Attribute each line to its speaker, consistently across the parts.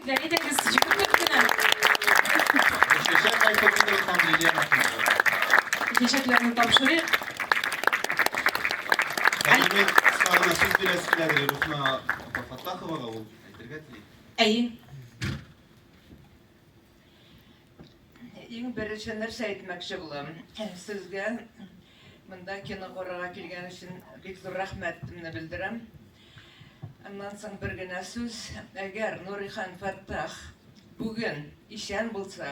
Speaker 1: Тәбрикләр, әйдәгез, җигермәк кенә.
Speaker 2: Чәчәк Айфатинова һәм Лилия Мәхмүтова.
Speaker 1: Чәчәкләрне тапшырыйк.
Speaker 2: Хәзер мин кыска гына сүз бирәсе килә, Рухна апа Фаттаховага, ул әйтергә тели.
Speaker 1: Әйе.
Speaker 3: Иң беренче нәрсә әйтмәкче булам. Сезгә монда кино карарга килгән өчен бик зур рәхмәтемне белдерәм. Аннан соң бер генә сүз, әгәр Нурихан Фәттах бүген исән булса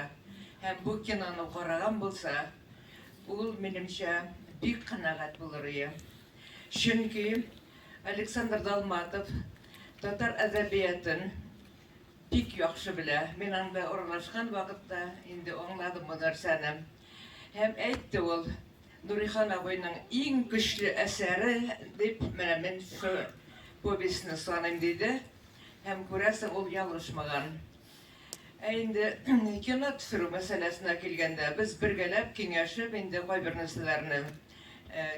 Speaker 3: һәм бу киноны караган булса, ул, минемчә, бик канәгать булыр иде. Чөнки Александр Далматов татар әдәбиятын Бик яхшы белә. Мин анда аралашкан вакытта инде аңладым бу нәрсәне. Һәм әйтте ул, Нурихан абыйның иң көчле әсәре дип, менә мин шу повестьны саныйм, диде. Һәм күрәсең, ул ялгышмаган. Ә инде кино төшерү мәсьәләсенә килгәндә, без бергәләп киңәшеп инде кайбер нәрсәләрне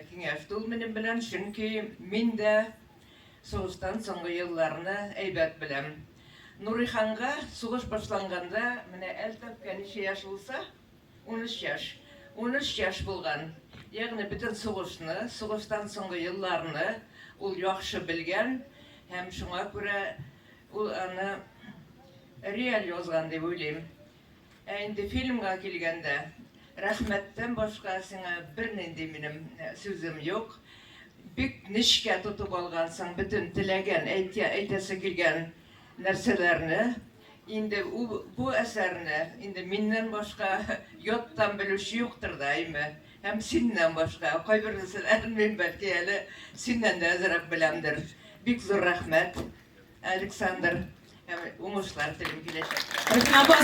Speaker 3: киңәште ул минем белән, чөнки мин дә Сугыштан соңгы елларны әйбәт беләм. Нуриханга сугыш башланганда менә Әлтәфкә ничә яшь булса, 13 яшь. 13 яшь булган. Ягъни бөтен сугышны, сугыштан соңгы елларны ул яхшы белгән һәм шуңа күрә ул аны реаль язган дип уйлыйм. Ә инде фильмга килгәндә, рәхмәттән башка сиңа бернинди минем сүзем юк. Бик нечкә тотып алгансың бөтен теләгән, әйтә, әйтәсе килгән нәрсәләрне. Инде бу әсәрне инде миннән башка яттан белүче юктыр да, әйме? Һәм синнән башка. Кайбер нәрсәләрен мин бәлки әле синнән дә әзрәк беләмдер. Бик зур рәхмәт, Александр. Һәм уңышлар телим киләчәктә.
Speaker 1: Рәхмәт, апа,